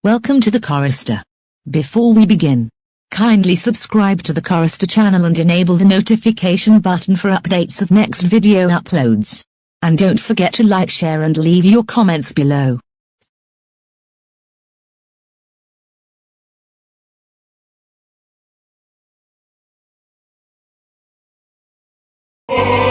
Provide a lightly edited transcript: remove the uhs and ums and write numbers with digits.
Welcome to the Chorister. Before we begin, kindly subscribe to the Chorister channel and enable the notification button for updates of next video uploads. And don't forget to like, share and leave your comments below. Oh!